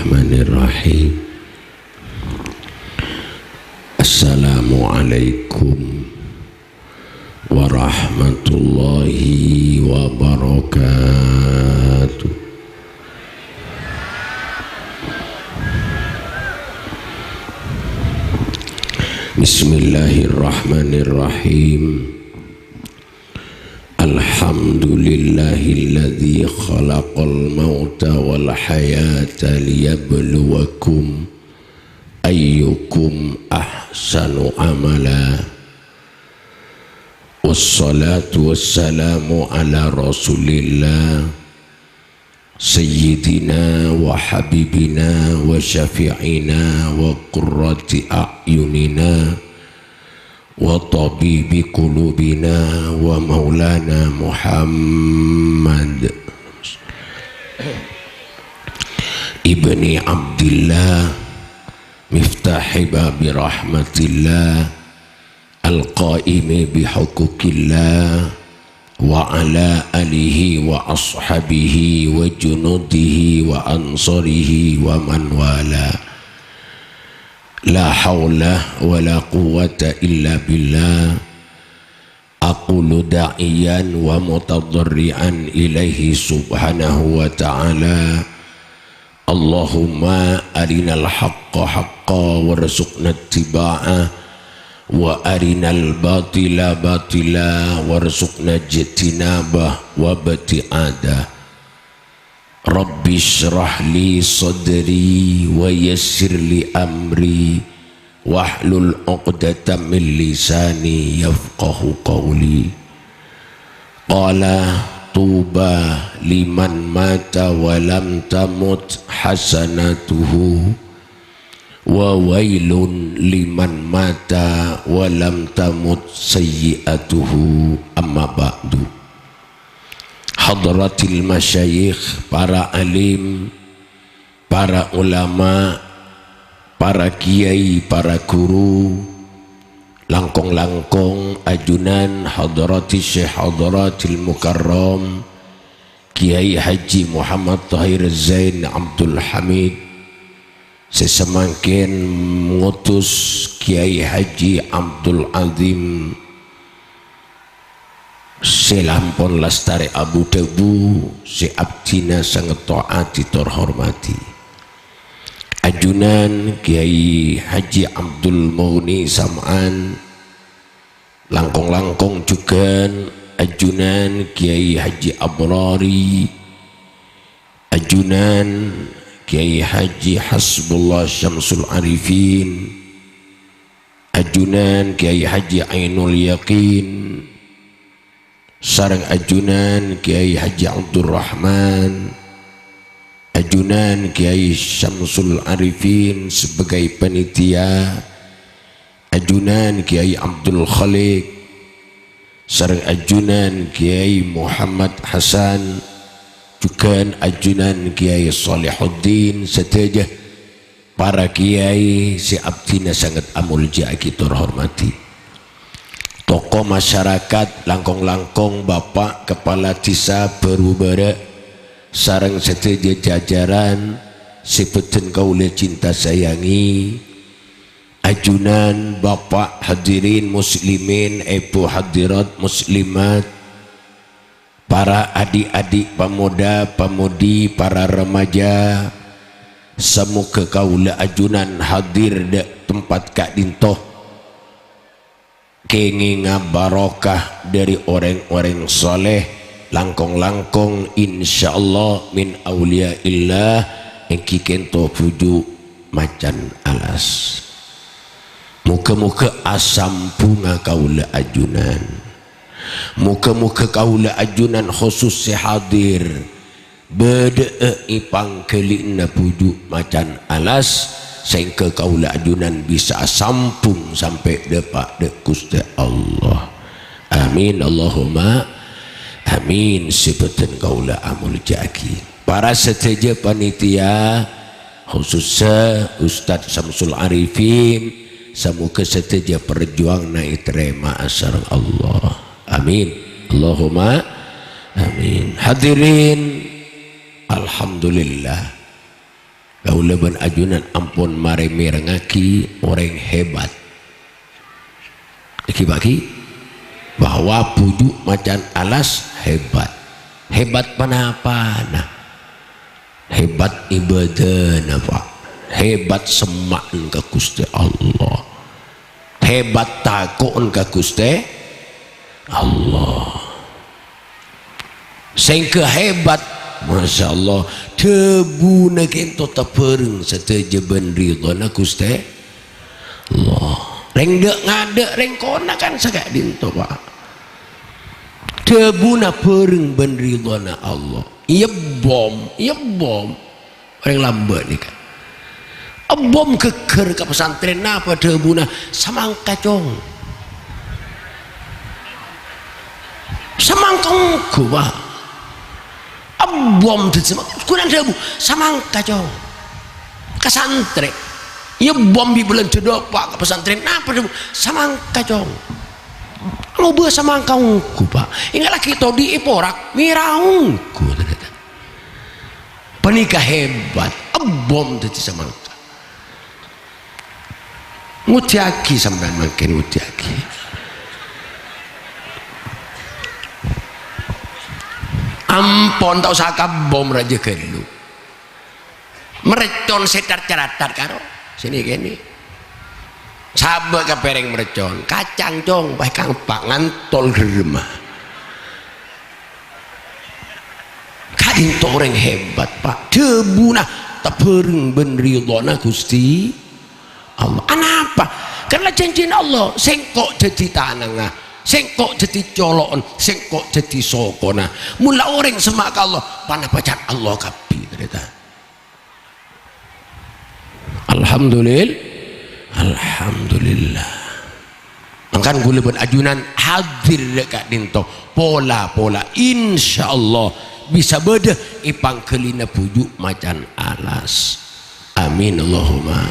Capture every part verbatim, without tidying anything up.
Bismillahirrahmanirrahim. Assalamualaikum warahmatullahi wabarakatuh. Bismillahirrahmanirrahim. Alhamdulillahilladzi khalaqal mauta wal hayata liyabluwakum ayyukum ahsanu amala. Wassalatu wassalamu ala Rasulillah, Sayyidina wa habibina wa syafi'ina wa qurrati a'yunina wa tabibi qulubina wa maulana Muhammad ibni Abdillah, miftahi babi rahmatillah, al-qaimi bihuquqillah, wa ala alihi wa ashabihi wa junudihi wa ansarihi wa man wala. La haula wa la quwwata illa billah. Aqulu da'iyan wa mutadharri'an ilaihi subhanahu wa ta'ala. Allahumma arinal haqqa haqqa warzuqna ittiba'ah, wa arinal batila batila warzuqna ijtinabah wa ibti'adah. Rabbi shrah li sadri wa yassir li amri, wahlul uqdatam min lisani yafqahu qawli. Qala, tuba liman mata wa lam tamut hasanatuhu, wa wailun liman mata wa lam tamut sayyi'atuhu. Amma ba'du. Hadratil masyayikh, para alim, para ulama, para kiai, para guru, langkong-langkong ajunan hadrati Syekh Hadratil Mukarram Kiai Haji Muhammad Tahir Zain Abdul Hamid, sè samangkèn ngutus Kiai Haji Abdul Azim, sè la ampon lastarè abu-dhâbu, sè abdhina sanget to'ati tor hormati. Ajunan Kiai Haji Abdul Mughni Sam'an, langkong-langkong jhughân ajunan Kiai Haji Abrari, ajunan Kiai Haji Hasbullah Syamsul Arifin, ajunan Kiai Haji Ainul Yakin, sareng ajunan Kiai Haji Abdurrahman, ajunan Kiai Syamsul Arifin sebagai panitia, ajunan Kiai Abdul Khaliq, sareng ajunan Kiai Muhammad Hasan, jhughân ajunan Kiai Shalihuddin, sadhâjâ para kiai sè abdhina sanget amoljâ'aghi tor hormati. Tokoh masyarakat, langkong-langkong Bapak Kepala Dhisa Bârubârâ sareng sadhâjâ jajaran sè bhâdhân kaulâ cinta sayangi, ajunan Bapak hadirin muslimin, èbhu hadirat muslimat, para adik-adik, pemuda-pemudi, para remaja, samoghâ kaulâ ajunan hadir dâ' tempat ka'dinto, kèngènga barokah dâri orèng-orèng saleh, langkong-langkong, insyaallah, min auliyaillah, èngghi kènto bhuju' macan alas. Moghâ-moghâ asambhungnga kaulâ ajunan. Moghâ-moghâ kaulâ ajunan khusus sè hadir bâdâ'â è pangghâli'ânna bhuju' macan alas, sehingga kaulâ ajunan bisa asambhung sampè' dâpa' dâ' Ghustè Allah. Amin, Allahumma amin. Sè bhâdhân kaulâ amoljâ'aghi. Para sadhâjâ panitia, khusussa Ustadz Syamsul Arifin, samoghâ sadhâjâ parjuanganna ètarèma'a sareng Allah. Amin. Allahumma amin. Hadirin, alhamdulillah. Kaulâ bân ajunan ampon marè mèrengngaghi orèng hebat. Èghi bâgi bahwa bhuju' macan alas hebat. Hebat ponapana? Hebat ibâdâna, Pak. Hebat semma'na ka Ghustè Allah. Hebat tako'na ka Ghustè Allah. Sèngghâ hebat, Masya Allah, dhâbuna kènto tabhâreng sadhâjâ bân ridhâna Ghustè Allah. Rèng dâ'-ngadâ', rèng kona kan saka'dinto, Pak. Dhâbuna bhâreng bân ridhâna Allah. Iyâ bom, iyâ bom. Orèng lambâ' nèka. Ebbom ghâgghâr ka pesantren, napa dhâbuna? "Samangka, Cong." Samangka ongghu, Pak. Ebbom dhâddhi sama-, ghuna dhâbu, "Samangka, Cong." Ka santrè. Iyâ ebbom bi' bâlânjhâ dâpa' ka pesantren, napa dhâbu? "Samangka, Cong." Ngobâ samangka ongghu, Pak. Èngghâ laghi' todi'i porak, mèra ongghu, ternyata. Panèka hebat, ebbom dhâddhi samangka. Ngojhiyâghi sampèyan mangkèn, ngojhiyâghi. Ampon, ta' osa ka ebbom rajâ ghâllu. Mercon sè tar-caratat karo sènè kènè. Sabâ' ka pèrèng mercon, "Kacang, Cong, pas kang pa' ngantol ghâremma." Ka'dinto orèng hebat, Pak. Dhâbuna tabhâreng bân ridhâna Ghustè Allah. Anapa? Karna jhânjhina Allah, "Sèngko' dhâddhi tanangnga, sèngko' dhâddhi colo'na, sèngko' dhâddhi sokona." Mola orèng semma' ka Allah, panapa can Allah kabbhi, tarètan. Alhamdulil-, Alhamdulillah. Mangkana kaulâ bân ajunan hadir ka'dinto pola-pola, insyaallah bisa bâdâ è pangghâlina bhuju' macan alas. Amin, Allahumma.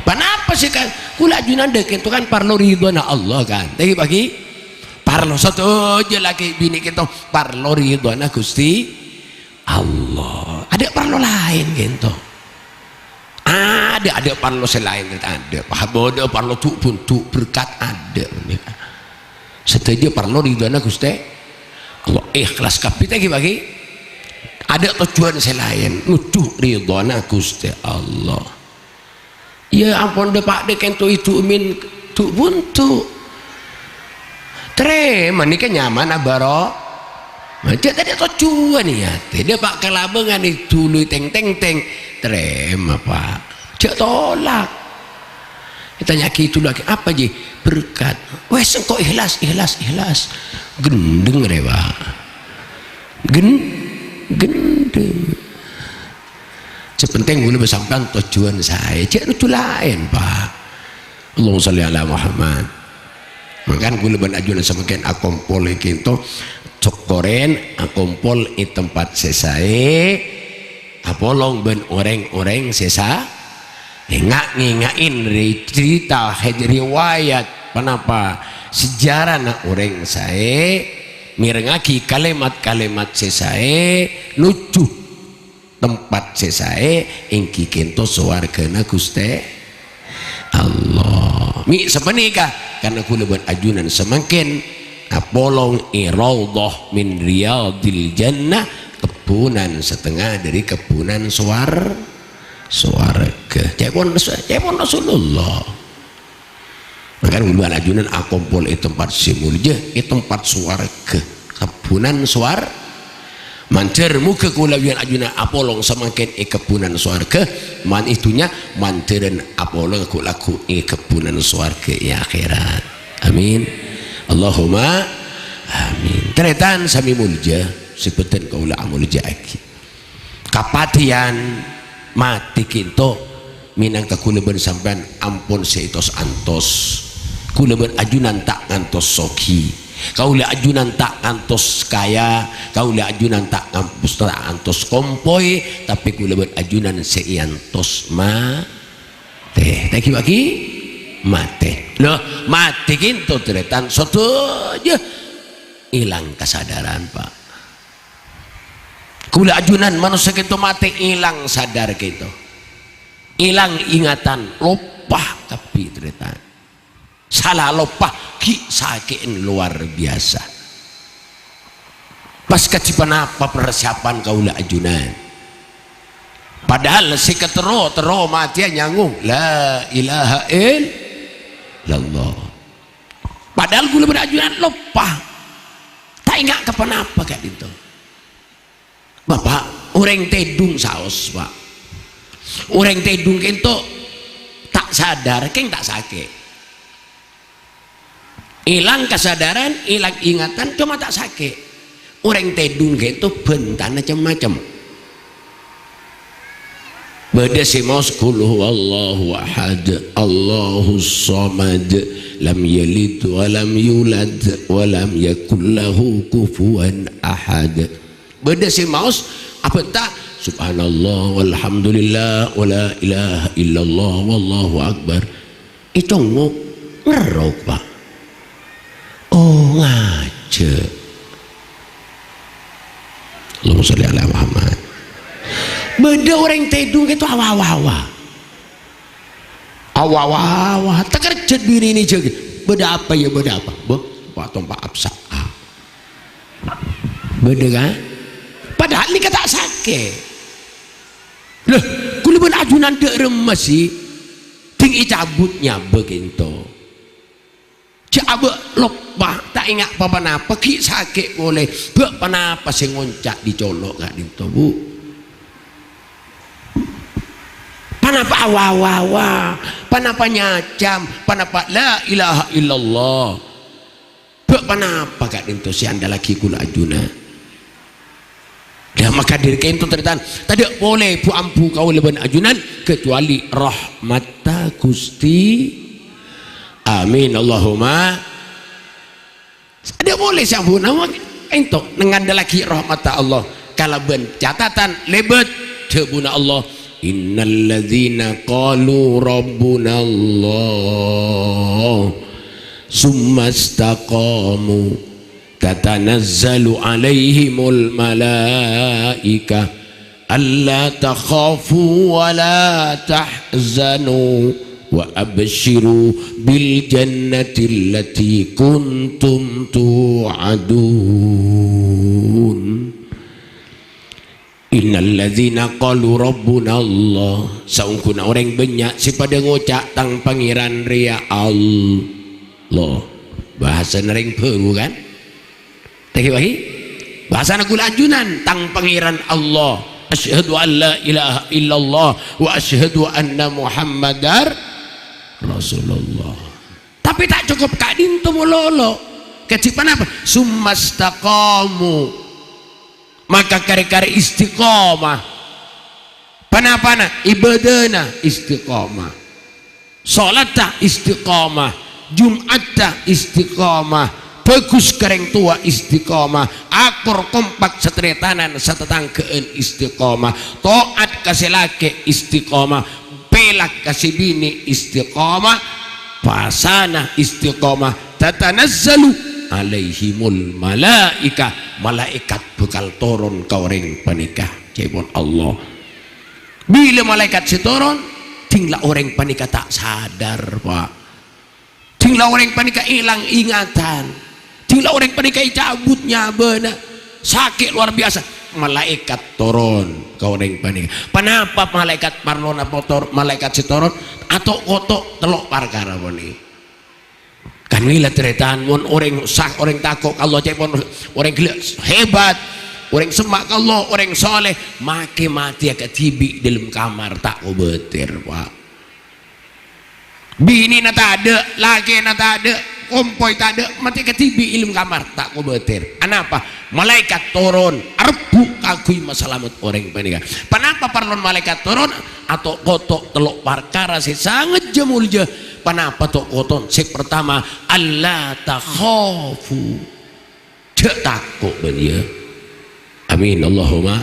Ponapa sè ka-, kaulâ ajunan dâ' kènto kan parlo ridhâna Allah kan. Tèngghi bâgi? Parlo sadhâjâ lakè binè kènto parlo ridhâna Ghustè Allah. Adâ' parlo laèn kènto. Adâ', adâ' parlo sè laèn, adâ'. Bâdâ parlo du'-bhundu', berkat adâ'. Sadhâjâ parlo ridhâna Ghustè Allah. Ikhlas kabbhi, tèngghi bâgi. Adâ' tojjhuwân sè laèn, nodhu ridhâna Ghustè Allah. Iyâ ampon, dâpa' dâ' kènto idu'è min du'-bhundu'. Tarèma nèka nyamana bâro-, jhâ' tadâ' tojjhuwân, iyâ. Tadâ' pa' kalabângan èduluyè tèng-tèng-tèng. Tarèma, Pak. Jhâ' tolak. Ètanya'aghi duluyaghi, "Apa, Ji?" "Berkat." "Wes, engko' ikhlas, ikhlas, ikhlas." Gendheng rè, Pak. Gen-, gendheng. Sè penting kaulâ bân sampèyan tojjhuwân saè, jhâ' nodhu laèn, Pak. Allahumma shalli ala Muhammad. Mangkana kaulâ bân ajunan samangkèn akompol è kènto, cokkorèn akompol è tempat sè saè, apolong bân orèng-orèng sè sa-, ènga'-ngènga'è ri-, cerita, riwayat, ponapa sejarana orèng saè, mèrengngaghi kalimat-kalimat sè saè, nodhu tempat sè saè, èngghi kènto sowarghâna Ghustè Allah. Mè' sapanèka, karna kaulâ bân ajunan samangkèn apolong è raudhah min riyadhil jannah, kebbunan satengnga dâri kebbunan sowar-, sowarghâ. Ca'èpon, ca'èpon Rasulullah. Mangkana kaulâ bân ajunan akompol è tempat sè molja, è tempat sowarghâ, kebbunan sowar-, mandhâr. Moghâ kaulâ bân ajunan apolong samangkèn è kebbunan sowarghâ, man è dhunnya, mandhârân apolong ghu-lagghu è kebbunan sowarghâ è akhèrat. Amin. Allahumma amin. Tarètan samè molja, sè bhâdhân kaulâ amolja'aghi. Kapatèyan, matè kènto, mènangka kaulâ bân sampèyan ampon sè ètos-antos. Kaulâ bân ajunan ta' ngantos sogi. Kaulâ ajunan ta' ngantos kaya. Kaulâ ajunan ta' ngantos, ta' ngantos kompoy. Tapè kaulâ bân ajunan sè èantos matè. Tèngghi bâgi? Matè. Lho, matè kènto tarètan sadhâjâ èlang kasadaran, Pak. Kaulâ ajunan manossa kènto matè èlang sadar kènto. Èlang ingatan, loppa kabbhi, tarètan. Sala loppa, ghi' sakè'en lowar biyasa. Pas kadhi ponapa persiapan kaulâ ajunan? Padahal sè katerro-terro matèya nyango, "La ilaha illallah." Padahal kaulâ bân ajunan loppa. Ta' enga' ka ponapa ka'dinto. Bapa', orèng tèdung saos, Pa'. Orèng tèdung kènto ta' sadar, kèng ta' sakè'. Èlang kasadaran, èlang ingatan, coma ta' sakè'. Orèng tèdung kènto bhântana cem-macem. Bâdâ sè maos, "Qul huwallahu ahad, Allahus samad, lam yalid wa lam yulad, wa lam yakul lahu kufuwan ahad." Bâdâ sè maos abhânta, "Subhanallah, walhamdulillah, wa la ilaha illallah, wallahu akbar." Ècongok, ngerrok, Pa'. Oh, ngajhâk. Allahumma sholli ala Muhammad. Bâdâ orèng tèdung kènto awa-awa. Awa-awa, takerjhât binèna jâgâ. "Bâdâ apa, yâ, bâdâ apa?" "Bâh, pa-tompa apsa." Bâdâ, kan? Padahal nèka ta' sakè'. Lah, kaulâ bân ajunan dâ' remma sih? Ding ècabut nyabâ kènto. Jhâ' abâ' loppa, ta' enga' pa-ponapa, ghi' sakè' polè. Bâ' ponapa sè ngonca' dhi colo' ka'dinto, Bu? Ponapa awa-awa? Ponapa nyacam? Ponapa la ilaha illallah? Bâ' ponapa ka'dinto sè èandalaghi kaulâ ajunan? Lah, makadir kènto, tarètan, tadâ' polè bu-ambu kaulâ bân ajunan, kecuali rahmatta Gusti. Amin, Allahumma. Tadâ' polè sè ambu nawa kènto ngandalaghi rahmatta Allah kalabân catatan lèbât dhâbuna Allah, "Innalladzina qalu rabbunallah." Tsumma istaqamu tatanazzalu 'alaihimul malaikah alla takhafu wa la tahzanu wa absyiru bil jannati allati kuntum tu'adun. Innalladzina qalu rabbunallah, saongghuna orèng bânnya' sè padâ ngoca' tang Pangèran rèya Allah. Bhâsana rèng bhuru, kan? Tèngghi, wahai. Bhâsana kaulâ ajunan, tang Pangèran Allah. Asyhadu an la ilaha illallah wa asyhadu anna Muhammadar Rasulullah. Tapè ta' cokop ka'dinto malolo. Kadhi ponapa? Tsumma istaqamu. Maka karè-karè istiqomah. Ponapana? Ibadana istiqomah. Sholatta istiqomah. Jum'atta istiqomah. Bhâghus ka rèng towa istiqomah. Akor kompak sataretanan satatangghâ'ân istiqomah. To'at ka sè lakè' istiqomah. Pèlak ka sè binè' istiqomah, pasana istiqomah, tatanazzalu 'alaihimul malaikah, malaèkat bhâkal toron ka orèng panèka, ca'èpon Allah. Bilâ malaèkat sè toron, ding la orèng panèka ta' sadar, Pa'. Ding la orèng panèka èlang ingatan. Ding la orèng panèka ècabut nyabâna. Sakè' lowar biyasa. Malaèkat toron ka orèng panèka. Ponapa malaèkat parlona motor, malaèkat sè toron? Ato'-koto' tello' parkara ponè. Kan ngèla tarètan, mon orèng sah, orèng tako' ka Allah, ca'èpon orèng ghellâ' hebat, orèng semma' ka Allah, orèng soleh, makè matèya kadhibi' dâlem kamar, ta' kobâtèr, Pa'. Binèna tadâ', lakèna tadâ', kompoy tadâ', matè kadhibi' è dâlem kamar, ta' kobâtèr. Anapa? Malaèkat toron, arebbhu' kaangghuy masalamet orèng panèka. Ponapa parlona malaèkat toron? Ato'-koto' tello' parkara sè sanget jâ molja. Ponapa to'-koto'? Sè partama, "Alla takhafu." Jhâ' tako' bâ'na, yâ. Amin, Allahumma.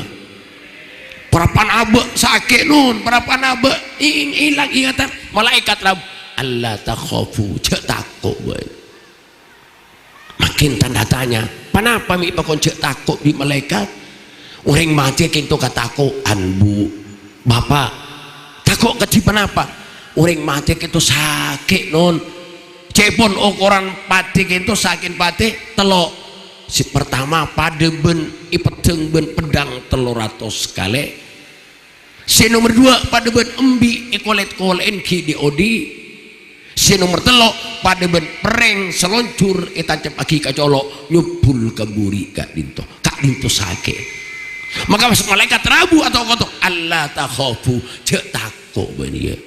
Parappa'na abâ' sakè', non, parappa'na abâ' ing-, èlang ingatan. Malaèkat rabu, "Alla takhafu, jhâ' tako' bâ'na." Makin tanda tanya, ponapa mè' pakon jhâ' tako' bi' malaèkat? Orèng matè kento katako'an, Bu. Bapa', Kok kadhi ponapa? Orèng matè kènto sakè', non. Ca'èpon okoran patè kènto sakè'en patè tello'. Sè partama padâ bân èpeddhâng bân peddhâng tello ratos kalè. Sè nomer duwâ' padâ bân embi' èkolèt-kolè'èn ghi' dhi'-odhi'. Sè nomer tello' padâ bân perrèng salonjhur ètanceppaghi ka colo' nyobbhul ka buri' ka'dinto. Ka'dinto sakè'. Maka pas malaèkat rabu ato'-koto', "Alla takhafu, jhâ' tako' bâ'na, yâ."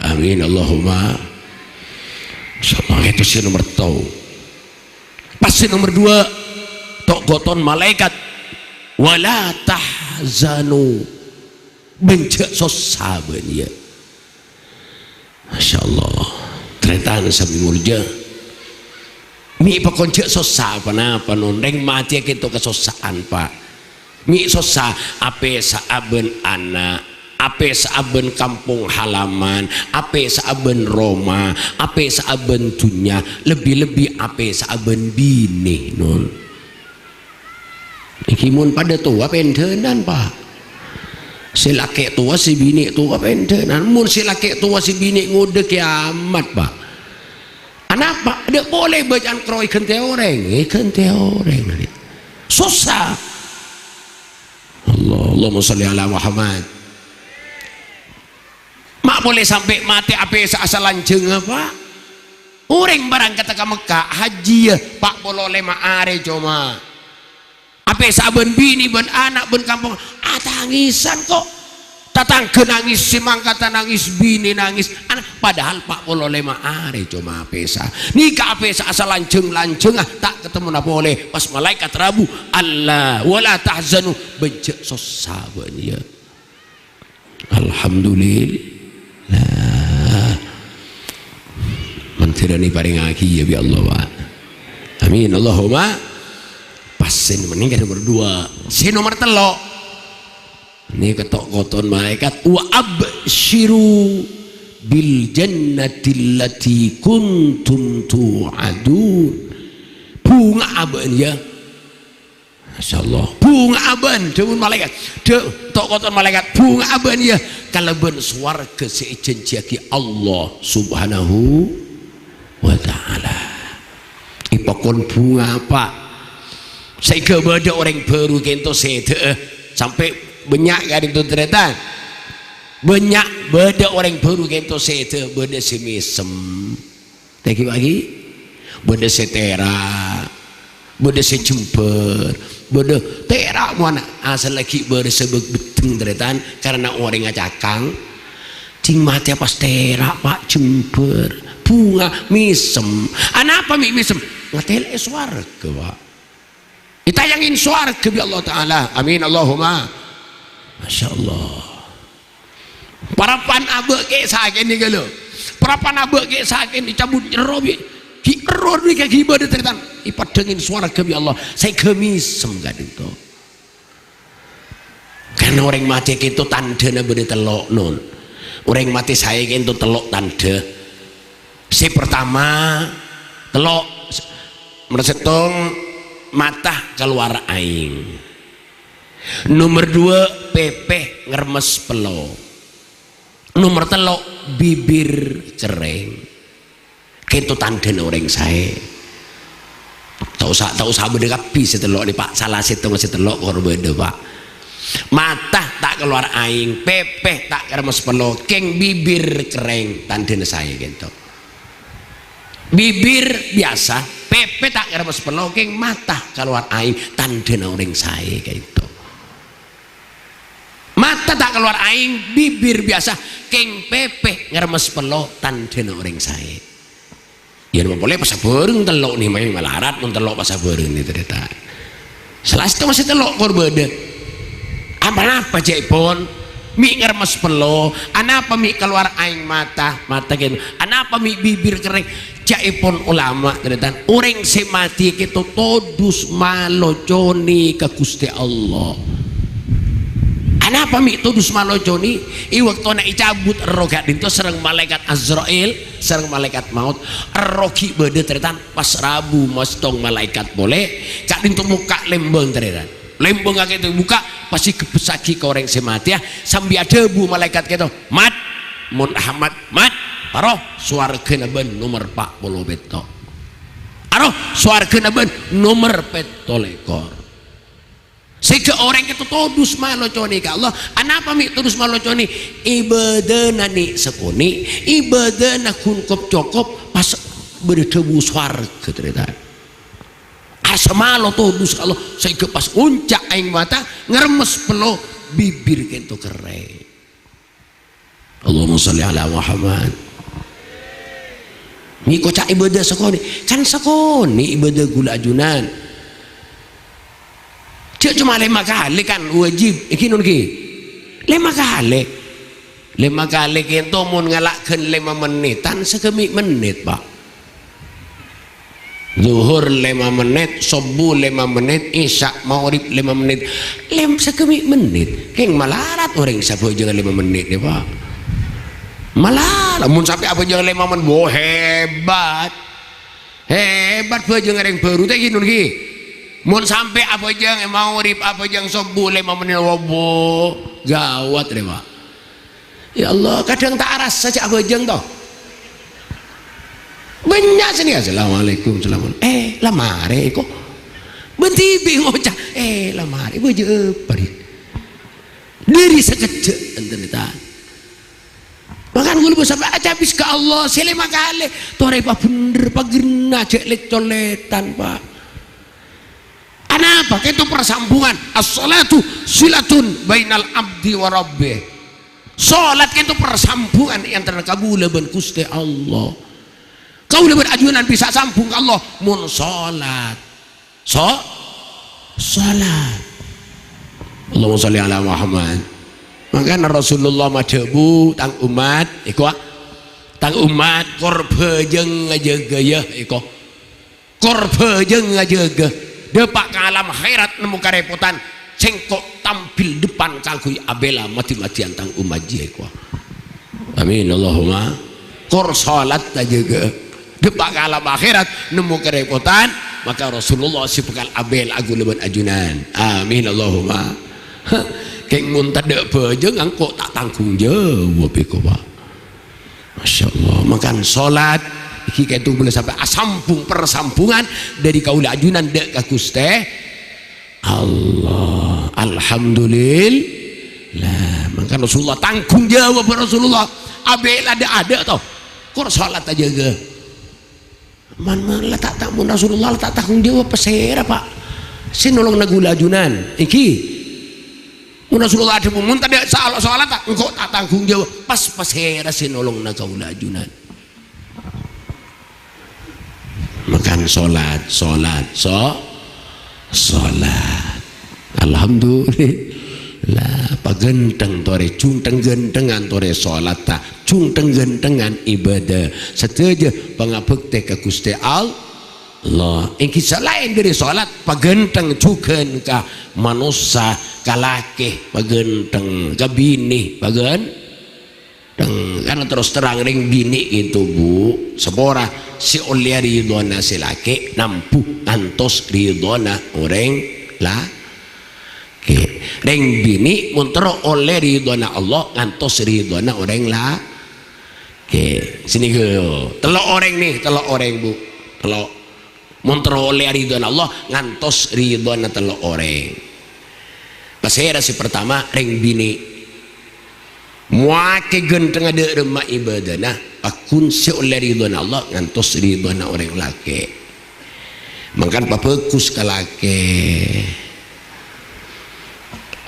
Amin, Allahumma. Sapa itu sè nomer tau? Pas sè nomer duwâ', to'-koto'na malaèkat, "Wala tahzanu." Bân jhâ' sossa bâ'na, yâ. Masya Allah. Tarètan sè molja. Mè' pokon jhâ' sossa ponapa, non. Rèng matè kènto kasossa'an, Pa'. Mè' sossa, apèsa'a bân ana', apèsa'a bân kampong halaman, apèsa'a bân roma, apèsa'a bân dhunnya, lebbi-lebbi apèsa'a bân binè, non. Iki mon padâ towa pendhânan, Pa'. Sè lakè' towa, sè binè' towa pendhânan. Mon sè lakè' towa, sè binè' ngodâ kiamat, Pa'. Anapa? Dâ' polè bâcaan kro èghântè orèng, èghântè orèng. Sossa. Allah, Allahumma sholli ala Muhammad. Ma' polè sampè' matè apèsa'a salanjhângnga, Pa'. Orèng barangkadhâ ka Mekka, hajjiyâ, pa' polo lèma arè coma. Apèsa'a bân binè, bân ana', bân kampong, atangèsan, ko'. Tatangghâ nangès, sè mangkata nangès, binè nangès, ana', padahal pa' polo lèma arè coma apèsa'a. Nèka apèsa'a salanjhâng-lanjhângnga, ta' katemmona polè. Pas malaèkat rabu, "Alla, wala tahzanu, bân jhâ' sossa bâ'na, yâ." Alhamdulillah. Mandhârâna èparèngaghi, yâ, bi' Allah, Pa'. Amin. Allahumma. Pas sè nomer, nèka nomer duwâ'. Sè nomer tello'. Nèka to'-koto'na malaèkat, "Wa absyiru bil jannati allati kuntum tu'adun." Bhunga'a bâ'na, yâ. Masya Allah. Bhunga'a bâ'na, dhâbuna malaèkat. Dhâ-, to'-koto'na malaèkat, "Bhunga'a bâ'na, yâ, kalabân sowarghâ sè èjhânjhiyaghi Allah Subhanahu wa Ta'ala." Èpakon bhunga, Pa'. Saèngghâ bâdâ orèng bhâru kènto sèdhâ'â. Sampè' bânnya' ka'dinto tarètan. Bânnya' bâdâ orèng bhâru kènto sèdhâ'â, bâdâ sè mèsem. Tèngghi, Pa', ghi? Bâdâ sè tèra', bâdâ sè jembhâr, bâdâ tèra' mowana asal laghi' bârâs sè bek-, beddheng, tarètan, karana orèngnga cakang. Jhing matèya pas tèra', Pa', jembhâr, bhunga, mèsem. Anapa mè' mèsem? Ngatèla'è sowarghâ, Pa'. Ètayangè sowarghâ bi' Allah Ta'ala. Amin, Allahumma. Masya Allah. Parappa'na abâ' kè' sakè'na ghâllu. Parappa'na abâ' kè' sakè'na cabut nyerro bi'. Ghi' error bi' ka ghibâ dâ' tarètan. Èpaddhângè sowarghâ bi' Allah. Saèngghâ mèsem ka'dinto. Karana orèng matè kènto tandhâna bâdâ tello', non. Orèng matè saè kènto tello' tandhâ. Sè partama, tello', nomer sèttong, mata kalowar aèng. Nomer duwâ', pèpè ngermes pello. Nomer tello', bibir kerrèng. Kènto tandhâna orèng saè. Ta' osa, ta' osa bâdâ kabbhi sè tello' nè, Pa'. Sala sèttongnga sè tello' kor bâdâ, Pa'. Mata ta' kalowar aèng, pèpè ta' ngermes pello, kèng bibir kerrèng, tandhâna saè kènto. Bibir biyasa, pèpè ta' ngermes pello, kèng mata kalowar aèng, tandhâna orèng saè kènto. Mata ta' kalowar aèng, bibir biyasa, kèng pèpè ngermes pello, tandhâna orèng saè. Yâ, napa polè pas abhâreng tello' nè, maèng malarat mon tello' pas abhâreng nè, tarètan. Sala sèttongnga sè tello' kor bâdâ. Anapa ca'èpon? Mè' ngermes pello, anapa mè' kalowar aèng mata, mata kèn-, anapa mè' bibir kerrèng? Ca'èpon olama, tarètan, orèng sè matè kènto todus maloconè ka Ghustè Allah. Anapa mè' todus maloconè? È bâktona ècabut erroh ka'dinto sareng malaèkat Azrail, sareng malaèkat maot, erroh ghi' bâdâ, tarètan, pas rabu mastong malaèkat polè, ka'dinto mokka' lèmbâng, tarètan. Lèmbângnga kènto bukka', pas èghebbhessaghi ka orèng sè matèya, sambi adhâbu malaèkat kènto, "Mat, Mon Ahmad, "Mat, aro sowargana bâ'na nomer pa' polo pètto'. Aro sowargana bâ'na nomer pètto' lèkor." Sèngghâ orèng kèto todus malo conè ka Allah. Anapa mè' todus malo conè? Ibâdâna nè' sakonè', ibâdâna ghun kop-cokop, pas bâdâ dhâbu sowarga, tarètan. Asa malo todus ka Allah, sèngghâ pas ngonca' aèng mata, ngaremmes pello, bibir kèto kerrè'. Allahumma shalli ala Muhammad. Mè' koca' ibâdâ sakonè', kan sakonè' ibâdâ ghulâ ajunan. Jhâ' coma lèma kalè kan wajib, èngghi non ghi? Lèma kalè. Lèma kalè kèto mon ngala' ghân lèma mennètan, saghâmè' mennèt, Pa'. Zuhur lèma mennèt, sobbhu lèma mennèt, isya, maghrib lèma mennèt. Lèm-, saghâmè' mennèt. Kèng malarat orèng sabhâjângan lèma mennèt, yâ, Pa'. Malarat, mon sampè' abhâjâng lèma mennèt, wo, hebat. Hebat bhâjâng orèng bhâru, ta' ghi, non, ghi? Mon sampè' abhâjâng maghrib, abhâjâng sobbhu lèma mennèt, wo, wo, gawat, rè, Pa'. Ya Allah, kadhâng ta' arassa jhâ' abhâjâng, to. Bânnya' sè nèka, "Assalamualaikum, assalamualaikum." Eh, la marè, ko. Bân dhibi' ngoca', "Eh, la marè, bâjâ apa, rè?" Dhâri sakejjhâ', enten, ta. Mangkana kaulâ bân sampèyan acabis ka Allah, sè lèma kalè. Torè pabhendher, paghenna, jhâ' lèt-colètan, Pa'. Anapa? Kèto parsambhungan. As-shalatu shilatun bainal abdi wa rabbih. Shalat kèto parsambhungan è antarana kaulâ bân Ghustè Allah. Kaulâ bân ajunan bisa sambhung ka Allah mon shalat. So-, shalat. Allahumma shalli ala Muhammad. Mangkana Rasulullah madhâbu, "Tang ommat, èko, tang ommat, kor bhâjâng ajâgâ, yâ, èko." Kor bhâjâng ajâgâ, dâpa' ka alam akhèrat nemmo karèpotan, sèngko' tampil depan kaangghuy abhilâ mati-matian tang ommat jiyâ, èko. Amin, Allahumma. Kor shalat ajâgâ, dâpa' ka alam akhèrat nemmo karèpotan, maka Rasulullah sè bhâkal abhilâ kaulâ bân ajunan. Amin, Allahumma. Kèng mon tadâ' bhâjâng, engko' ta' tanggung jawab, èko, Pa'. Masya Allah, mangkana shalat, iki kèto bulâ sampè' asambhung parsambhungan dhâri kaulâ ajunan dâ' ka Ghustè Allah. Alhamdulillah. Mangkana Rasulullah tanggung jawab Rasulullah. Abhilâ dâ'-adâ' to. Kor shalat ajâgâ. Man, man, la ta', ta', mon Rasulullah la ta' tanggung jawab, pasèra, Pa'? Sè nolongana kaulâ ajunan, èngghi. Mon Rasulullah adhâbu, "Mon tadâ' sal-, shalat, ta', engko' ta' tanggung jawab." Pas, pasèra sè nolongana kaulâ ajunan? Mangkana shalat, shalat, so-, shalat. Alhamdulillah, paghântheng torè, jhung theng-ghânthengan torè shalatta, jhung theng-ghânthengan ibâdâ. Sadhâjâ pangabhâktè ka Ghustè Allah. Èngghi salaèn dhâri shalat, paghântheng jhughân ka manossa, ka lakè, paghântheng ka binè, paghân-, Teng-, karna terros terrang rèng binè' kèto, Bu, sapora sè ollèya ridhona sè lakè' nambu ngantos ridhona orèng lakè'. Rèng binè' mon terro ollè ridhona Allah ngantos ridhona orèng lakè'. Sènèka tello' orèng nè, tello' orèng, Bu. Tello'. Mon terro ollè ridhona Allah, ngantos ridhona tello' orèng. Pasèra sè partama, rèng binè'. Mowakè ghânthengnga dâ' remma ibâdâna, pagghun sè ollè ridhona Allah, ngantos ridhona orèng lakè'. Mangkana pabhâghus ka lakè'.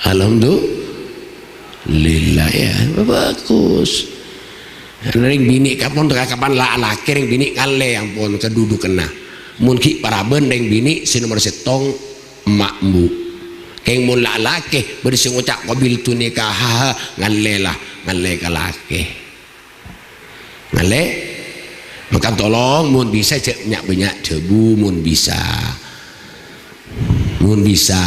Alhamdulillah, ya, bagus. Rèng binè' kapan, kapan la-, lakè rèng binè' ngallè ampon kadudukanna. Mon ghi' parabân rèng binè' sè nomer sèttong emma' embu'. Kèng mon la-, lakè bâdâ sè ngoca' qabiltu nikahaha, ngallè la, ngallè ka lakè. Ngallè? Maka tolong, mon bisa, jhâ' nya'-bânnya' dhâbu, mon bisa. Mon bisa.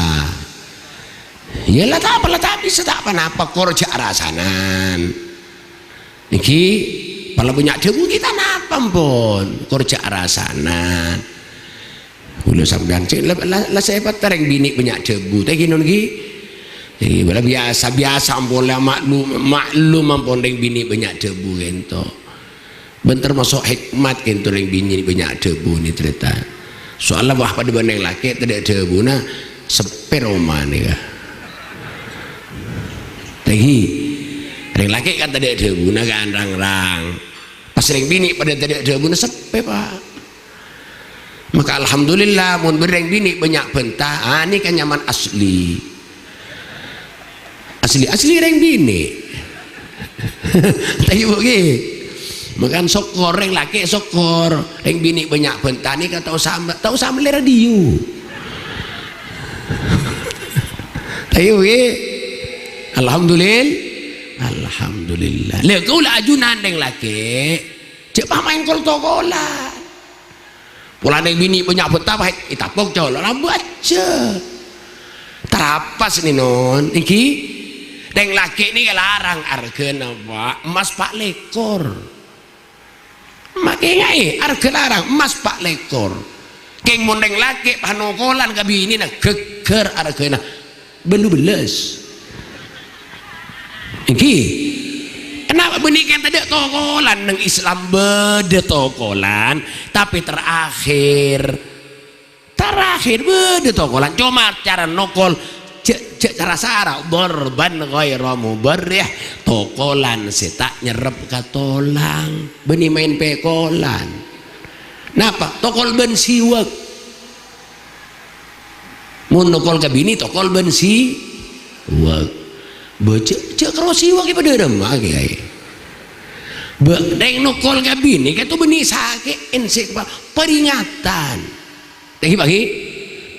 Ya, la ta' apa, la ta' bisa, ta' pa-napa, kor jhâ' arasanan. Nèkè, pala bânnya' dhâbu, ghi' ta' napa, ampon. Kor jhâ' arasanan. Kaulâ sampèyan, cè', la, la, la sè èpatèrèng binè' bânnya' dhâbu, ta' ghi' non ghi? Iyâ, bâlâ biyasa-biyasa ampon la maklum, maklum ampon rèng binè' bânnya' dhâbu ghânto. Bân termasuk hikmat ghânto rèng binè' bânnya' dhâbu nè, tarètan. Soalla wah padâ bân rèng lakè' tadâ' dhâbuna, seppè romana, ka. Tèngghi. Rèng lakè' kan tadâ' dhâbuna, kan, rang-rang. Pas rèng binè' padâ tadâ' dhâbuna, seppè, Pa'. Maka alhamdulillah, mon bâdâ rèng binè' bânnya' bânta, ah, nèka nyaman asli. Asli, asli rèng binè'. Tèngghi, Bu, ghi. Maka sokkor, rèng lakè' sokkor. Rèng binè' bânnya' bânta nèka tao sam-, tao samlè radio. Tèngghi, Bu, ghi. Alhamdulil-, alhamdulillah. Lha, kaulâ ajunan rèng lakè'. Jhâ' pamaèn kol-tokolan. Polana binè' bânnya' bânta, pas ètapok colo'na bâjâ. Tarapas nè, Non, èngghi. Rèng lakè' nèka larang arghâna, Pa', emmas pa' lèkor. Makè ngaè, arghâ larang, emmas pa' lèkor. Kèng mon rèng lakè' panokolan ka binèna, ghâgghâr arghâna. Bâllu bellâs. Èngghi. Kenapa bânnè kèng tadâ' tokolan? Neng Islam bâdâ tokolan, tapè terakhir. Terakhir bâdâ tokolan, coma cara nokol. Jhâ', jhâ' cara sara, dhorban ghaira mubarrih, tokolan sè ta' nyerrep ka tolang. Bânnè maèn pèkolan. Napa? Tokol bân siwak. Mon nokol ka binè, tokol bân siwak. Bâ, jhâ', jhâ' karo siwak è padâ ramma, Kèyaè. Bâ, rèng nokol ka binè, kèto bânnè sakè'en sè pa-, peringatan. Tèngghi, Pa', ghi.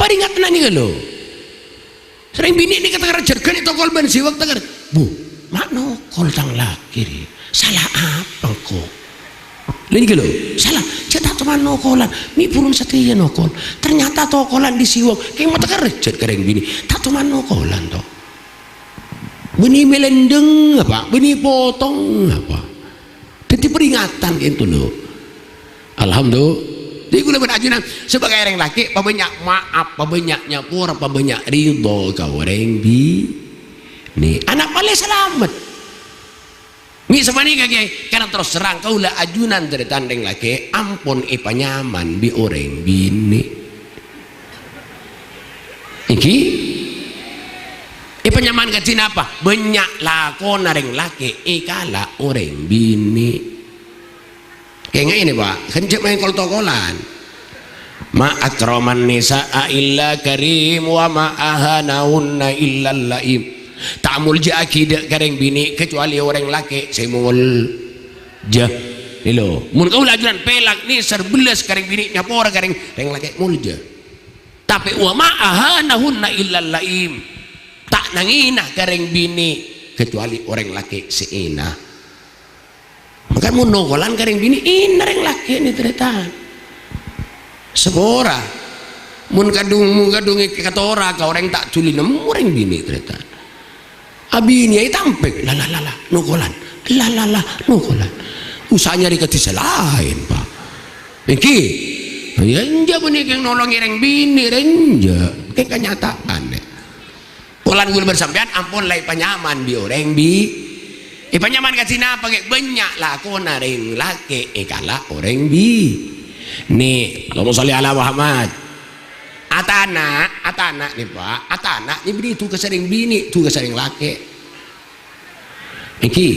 Peringatan nèka lho. Rèng binè' nèka tèngghâr jârghâna tokol bân siwak tèngghâr. "Bu, ma' nokol tang lakè rè. Sala apa engko'?" Lha nèka lho, sala, jhâ' ta' toman nokolan. Mè' burung satèya nokol. Ternyata tokolan dhi siwak. Kèng matèngghâr jhât ka rèng binè'. Ta' toman nokolan to. Bânnè mèlèndhâng apa? Bânnè potong apa? Dhâddhi peringatan kènto lho. Alhamdulillah. Dhâddhi kaulâ bân ajunan sebagai rèng lakè', pabânnya' maaf, pabânnya' nyapora, pabânnya' ridho ka orèng binè'. Ana' palè salamet. Mè' sapanèka, Kèyaè, karna terros terrang kaulâ ajunan tarètan rèng lakè' ampon èpanyaman bi' orèng binè'. Èngghi? Èpanyaman kadhi napa? Bânnya' lakona rèng lakè' èkala' orèng binè'. Kèngaè nè, Pa', ghân jhâ' maèn kol-tokolan. "Ma akraman nisa'a illa karim, wa ma ahanahunna illa la'im." Ta' molja'aghi dâ' ka rèng binè' kecuali orèng lakè' sè molja. Nè lho, mon kaulâ ajunan pèlak nèsèr bellâs ka rèng binè', nyapora ka rèng, rèng lakè' molja. Tapè wa ma ahanahunna illa la'im. Ta' nangèna ka rèng binè' kecuali orèng lakè' sè èna. Mangkana mon nokolan ka rèng binè', èna rèng lakè' nè, tarètan. Sapora. Mon kadhung, mon kadhung èkatora ka orèng ta' dhuli nemmo rèng binè', tarètan. Abinèa ètampèk, "La, la, la, la, nokolan. La, la, la, nokolan." Usaha nyarè kadhi sè laèn, Pa'. Èngghi? Iyâ, enjâ' bânnè kèng nolongè rèng binè', rèng enjâ'. Kèng kanyataan, nè. Polana kaulâ bân sampèyan ampon la èpanyaman bi' orèng bi-, èpanyaman kadhi napa, Kè? Bânnya' lakona rèng lakè' èkala' orèng bi-, nè. Allahumma shalli ala Muhammad. Atana', atana' nè, Pa'. Atana' nè bânnè dhugâssa rèng binè', dhugâssa rèng lakè'. Èngghi.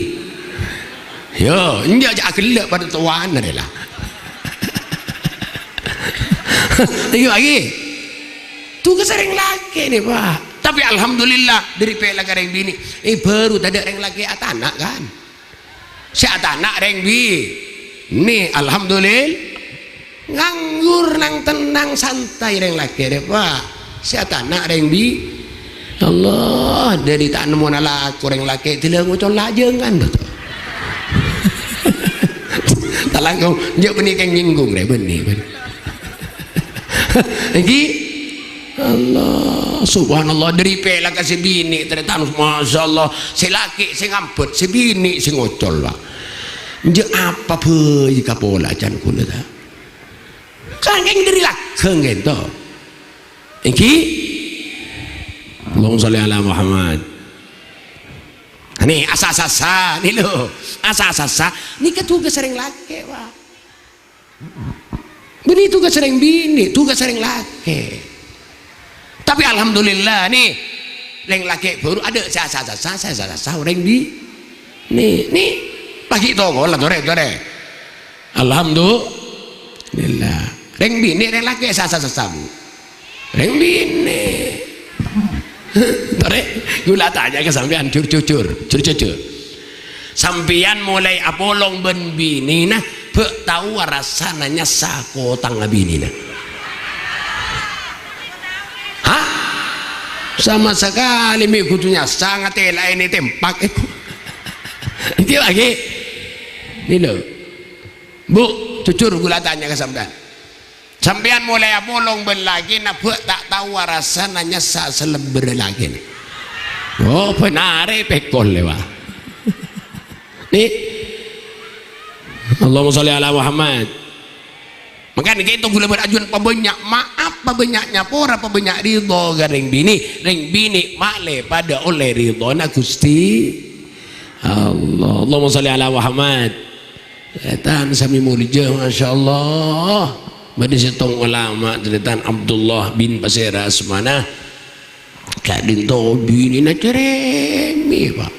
Yo, enjâ' jhâ' aghellâ' padâ towana rè la. Èngghi, èngghi. Dhugâssa rèng lakè' nè, Pa'. Tapè alhamdulillah, dâri pèlak ka rèng binè'. Eh, bhuru tadâ' rèng lakè' atana', kan? Sè atana' rèng bi-, nè, alhamdulillah. Nganggur nang tennang santai rèng lakè' rè, Pa'. Sè atana' rèng bi-, Allah, dâri ta' nemmona lako rèng lakè' dila ngocol lajângan, to. Ta' langkong, enjâ' bânnè kèng nyènggung rè, bânnè, bânnè. Èngghi? Allah, subhanallah, dâri pèlak ka sè binè', tarètan, masyaallah, sè lakè' sè ngambhât, sè binè' sè ngocol, Pa'. Enjâ' apa bhâi kapola can kaulâ, ta'? Kan kèng dâri laggâng kènto. Èngghi? Allahumma sholli ala Muhammad. Nè, asa-sasa, nè lho. Asa-sasa. Nèka tugas rèng lakè', Pak. Bânnè tugas rèng binè', tugas rèng lakè'. Tapè alhamdulillah, nè. Rèng lakè' bhuru adâ' sè asa-sasa, sè asa-sasa rèng binè'. Nè, nè. Paghi' toko la, torè, torè. Alhamdulillah. Rèng binè', rèng lakè' sè asa-sasa, Bu. Rèng binè'. Torè, ghulâ atanya ka sampèyan, jur-jujur, jur-jujur. Sampèyan molaè apolong bân binèna, bâ' tao arasana nyassa kotangnga binèna? Hah? Sama sakalè mè' kodhu nyassa, ngatèlaè nè tempak. Èngghi lagi. Nè lho. Bu, jujur ghulâ atanya ka sampèyan. Sampèyan molaè apolong bân lakèna, bâ' ta' tao arasana nyassa salèbârrâ lakèna. Oh, bân arè pèkol lè, Pak. Nè. Allahumma sholli ala Muhammad. Mangkana ka'dinto ghulâ bân ajunan pabânnya' maaf, pabânnya' nyapora, pabânnya' ridho ka rèng binè'. Rèng binè' ma'lè padâ ollè ridhona Ghustè Allah. Allahumma sholli ala Muhammad. Tarètan sami molja, masyaallah. Bâdâ sèttong ulama, tarètan Abdullah bin Pasèra asmana. Ka'dinto binèna cerèmè, Pak.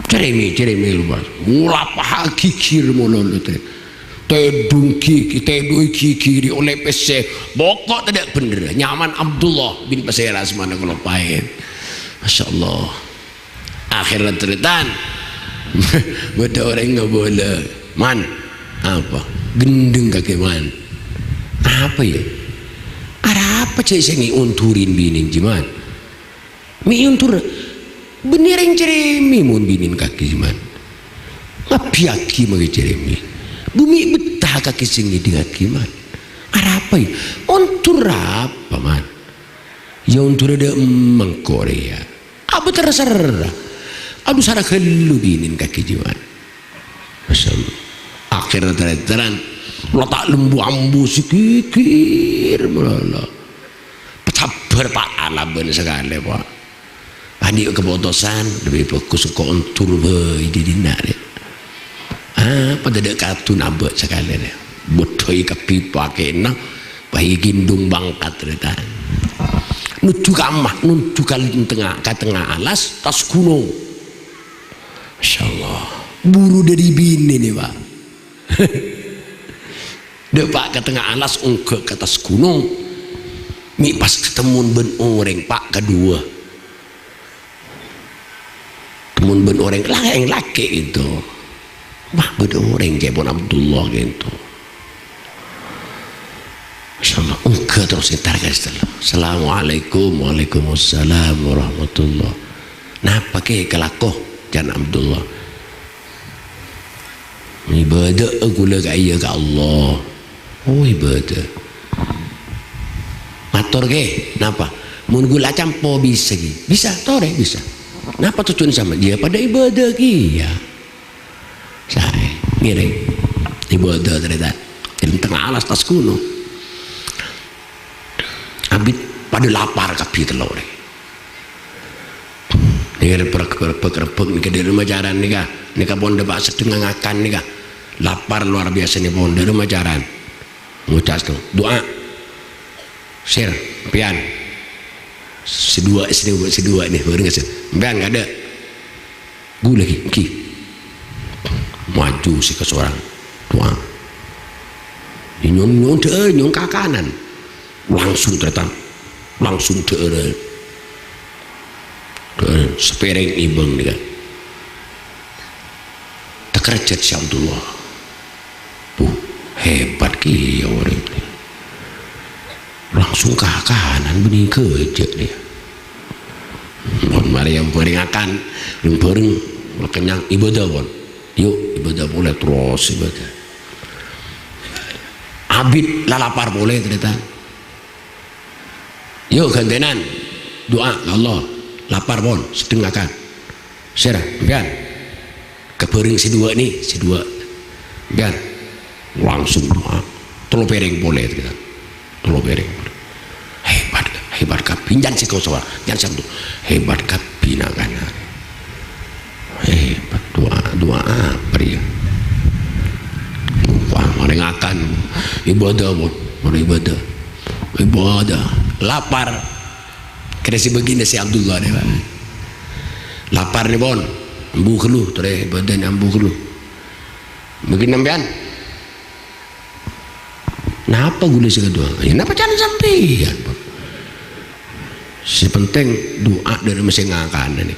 Cerèmè, cerèmè, Pak. Molapaha ghighir mololo, tarètan. Tèdung ghighi, tèdung ghighi, ri' ollè pèssè. Pokok tadâ' bhendher. Nyaman Abdullah bin Pasèra asmana, kaulâ paèt. Masyaallah. Akhèrra tarètan. Bâdâ orèng ngabâlâ, "Man, apa? Ghendheng kakè, Man." "Apa, yâ?" "Arapa jâ' sè ngè' ondhurè binèn, jiyâ, Man?" "Mè' ondhur." "Bânnè rèng cerèmè mon binèn kakè, jiyâ, Man. Ngabbhiyâghi makè cerèmè. Bâ mè' bettah kakè sè ngèdingngaghi, Man. Arapa, yâ?" "Ondhur apa, Man?" "Yâ, ondhurrâ dâ' emmèng ko' rèya." Abâ' terserra. Adu, sara ghâllu binèn kakè, jiyâ, Man. Masyaallah. Akhèrra tarètan, la ta' lembu ambu sè ghighir malolo. Sabbhâr, Pak, alabân sakalè, Pak. Andi' kapotosan, lebbi bhâghus engko' ondhur bhâi dhi-, dinna', rè. Apa tadâ' kadhuna abâ' sakalè, rè. Bâddhâi kabbhi pakè'na, Pas èghendhong bangkat, tarètan. Nojjhu ka emma, nojjhu ka tengnga, ka tengnga alas, attas ghunong. Masyaallah. Buru dâri binè nè, Pak. Dâpa' ka tengnga alas, ongghâ ka attas ghunong. Mè' pas katemmo bân orèng, Pak, kaduwâ. Temmo bân orèng la-, orèng lakè' ghânto. Wah, bâdâ orèng ca'èpon Abdullah ghânto. Masyaallah, ongghâ terros entar ka sè tello'. "Assalamualaikum." "Waalaikumsalam warahmatullah." "Napa, Kè, kalako?" ca'na Abdullah. "Ngibâdâ'â kaulâ ka'iyâ ka Allah." "Oh, ibâdâ." "Mator, Kè, napa?" "Mon kaulâ acampo bisa, Kè." "Bisa, torè, bisa." "Napa tojjhuwânna sampèyan?" "Iyâ, padâ ibâdâ kèya." Saè, ngèrèng. Ibâdâ tarètan. È tengnga alas attas ghunong. Abit padâ lapar kabbhi tello' rè. Nèka rebbhâk, rebbhâk, rebbhâk nèka dâri macaran nèka. Nèka pon dâpa' sedheng ngakan nèka. Lapar luar biasa nèka pon dâri macaran. Ngoca' to, du'a. Sèr, sampèyan. Sè duwâ', sè duwâ', sè duwâ' nè, bhâreng sè. Sampèyan kadâ'. Ghulâ ghi, ghi. Maju sè kasorang. Du'a. Nyon-nyon dâ'âr, nyon kakanan. Langsung tarètan. Langsung dâ'âr. Dâ'âr, sapèrèng èbâng nèka. Takerjhât sè Abdullah. Buh, hebat kèya orèng. Langsung kakanan bânnè ghâjâ' rèya. Mon marè, marè ngakan, bhâreng-bhâreng, la kennyang, ibâdâ, pon. Yu', ibâdâ polè, terros ibâdâ. Abit la lapar polè, tarètan. Yu', ghântènan. Du'a ka Allah. Lapar, pon. Sedheng ngakan. Sèra, sampèyan. Kabhâreng sè duwâ' nè, sè duwâ'. Sampèyan. Langsung du'a. Tello pèrèng polè, tarètan. Tello pèrèng polè. Hebat, Hebat kabbhi, jhân sè kosowal, jhân sè antu. Hebat kabbhi na'-kana'. Hebat, du'a, du'a apa rèya? Wah, marè ngakan. Ibadah, pon. Marè ibadah. Ibadah. Lapar. Kèra sè bâgiyâna sè Abdullah nè, Pak. Lapar nè, pon. Ambu ghâllu, torè ibadah nè ambu ghâllu. Bâgi sampèyan. Napa ghulâ sè kaduwâ? Ya, napa can sampèyan, Pak? Sè penting du'a dhâri sè ngakan nè.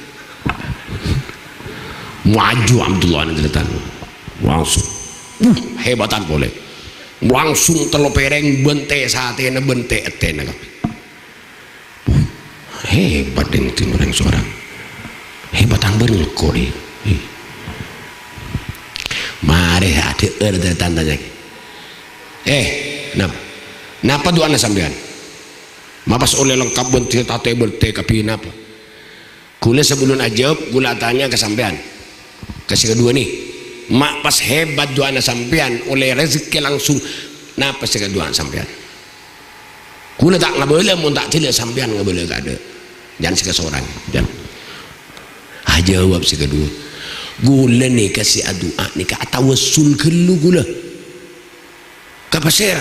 Maju Abdullah nè, tarètan. Langsung. Uh, hebatan polè. Langsung tello pèrèng bân tè satèna, bân tè ètèna kabbhi. Hebat, dhing, dhing orèng sowarghâ. Hebat tang bâreng engko', dhing. Ih. Marè adhâ'âr tarètan tanya. Eh, nap-, napa du'ana sampèyan? Ma' pas ollè lengkap bân tè-, tatè bân tè kabbhi napa? Ghulâ sabellunna ajâwâb, ghulâ atanya ka sampèyan. Ka sè kaduwâ nè. Ma' pas hebat du'ana sampèyan ollè rejhekkè langsung. Napa sè kaduwâ sampèyan? Ghulâ ta' ngabâlâ, mon ta' jhâlâ sampèyan ngabâlâ kaadâ'. Jhân sè kasorang, jhân. Ajâwâb sè kaduwâ. Ghulâ nèka sè adu'a nèka atawassul ghâllu ghulâ. Ka pasèra?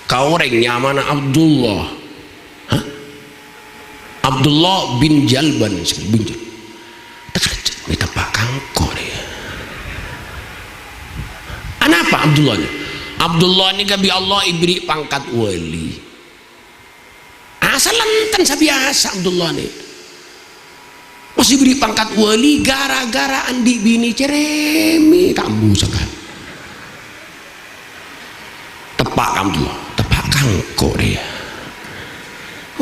Ka orèng nyamana Abdullah. Hah? Abdullah bin Jalban, bin Jal-, Takarjhât, mè' teppa' ka engko' rèya. Anapa Abdullah nè? Abdullah nèka bi' Allah èbherri' pangkat wali. Asal enten sabiyasa Abdullah nè. Pas èbherri' pangkat wali gara-gara andi' binè cerèmè, ta' embu sakalè. Teppa' ka engko', teppa' ka engko' rèya.